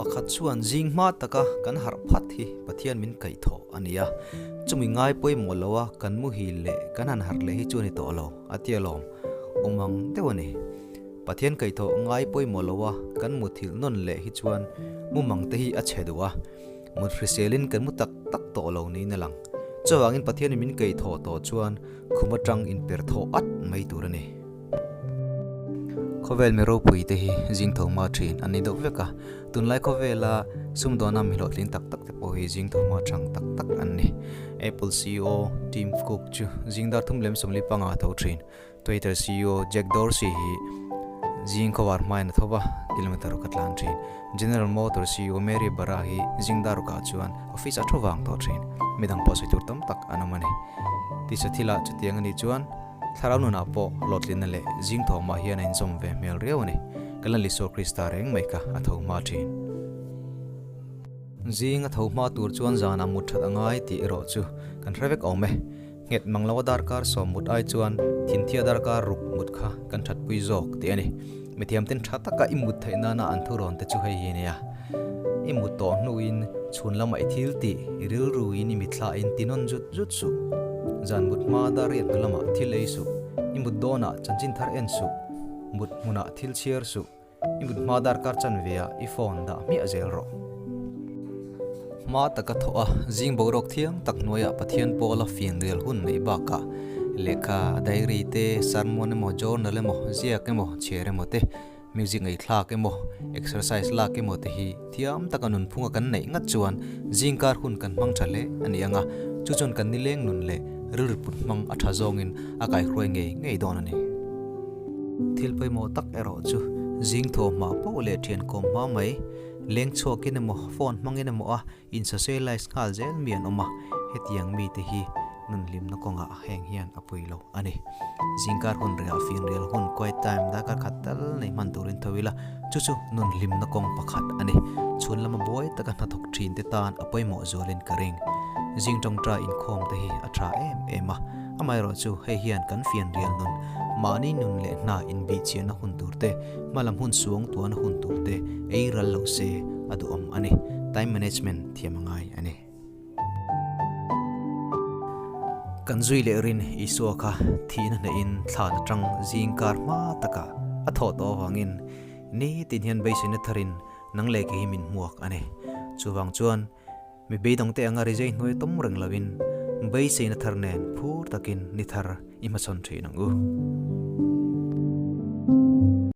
Pakhat chuan zing hma taka kan harh phat hi Pathian min kaihthawh a ni a, chumi ngai pawimawh loa kan muhil leh kan han harh leh hi chu a ni tawh lo, a ti alawm. Awm ang deuh a ni. Pathian kaihthawh ngai pawimawh loa kan muthilh nawn leh hi chuan mumang te hi a chhe duh a, mut hriselin kan mu tak tak tawh lo niin a lang. Chuvangin Pathianin min kaihthawh tawh chuan khum atang inper thawh at mai tur a ni. Khawvel mi ropui te hi zing tho hma thin an ni deuh vek a, tunlai khawvela sumdawna mi hlawhtling tak tak te pawh hi zing tho hma chang tak tak an ni. Apple ceo Tim Cook chu zing dar thum lem 45 tho thin. Twitter ceo Jack Dorsey hi zing khawvar hmain a tho va, kilometer ruk a tlan thin. General Motors ceo Mary Barra hi zing dar rukah chuan office a tho vang tawh thin. Midang pawh sawi tur tam tak an awm a ni. Tisa thilah chutiang a nih chuan Thlarau nunah pawh hlawhtlinna leh zing thawmah hian a inzawm ve hmel riau a ni. Ka la Lisua Krista reng mai kha a tho hma thin. Zing a tho hma tur chuan zanah mut that a ngai tih erawh chu kan hre vek awm e. Nghet mang loa darkar sawm mut ai chuan thinthia darkar ruk mut kha kan thatpui zawk tih a ni. Mithiamten tha taka i mut theih nana an thurawn te chu hei hi a nia. I mut tawh hnuin chhun lamah i thil tih, i rilruin i mithlain ti nawn zut zut suh. Zan mut hma dar riat hnu lamah thil ei suh. I mut dawnah chanchin thar en suh. Mut hmunah thil chhiar suh. I mut hma darkar chanveah i phone dah hmiah zel rawh. Hma taka thawh a, zing boruak thiang tak hnuaiah Pathian pawla fianrial hun neih bakah lehkha, diary te, sermon emaw, journal emaw, ziak emaw, chhiar emaw te, music ngaihthlak emaw, exercise lak emaw te hi thiam taka nunphunga kan neih ngat chuan zingkar hun kan hmang tha hle a ni ang a, chu chuan kan nileng nun leh rilru put hmang a tha zawngin a kaihruai ngei ngei dawn a ni. Thil pawimawh tak erawh chu zing thaw hma poh leh thian kawm hma mai, leng chhuakin emaw phone hmangin emaw a in socialize nghal zel mi an awm a, hetiang mite hi nun hlimna kawngah heng hian a pui lo a ni. Zingkar hun rehah finrial hun quiet time darkar khat tal nei hman turin tho ila, chu chu nun hlimna kawng pakhat a ni. Chhun lama buai taka hnathawk thin te tan a pawimawh zualin ka ring. Zing tawngtai inkhawm te hi a tha em em a. Amaherawhchu hei hian kan fianrial nun, mahni nun leh hna inbihchiahna hun tur te, hmalam hun suang tuahna hun tur te ei ral lo se a duhawm a ni. Time management thiam a ngai a ni. Kan zui leh rin Isua kha thihna hnehin thlan atang zing kar hma takah a thawh tawh avangin nitin hian beiseina tharin nang leh kei hi min hmuak a ni. Chuvang chuan Mi beidawngte anga rizei hnuai tawm reng loin beiseina thar nen phur takin ni thar i hmachhawn thin ang u.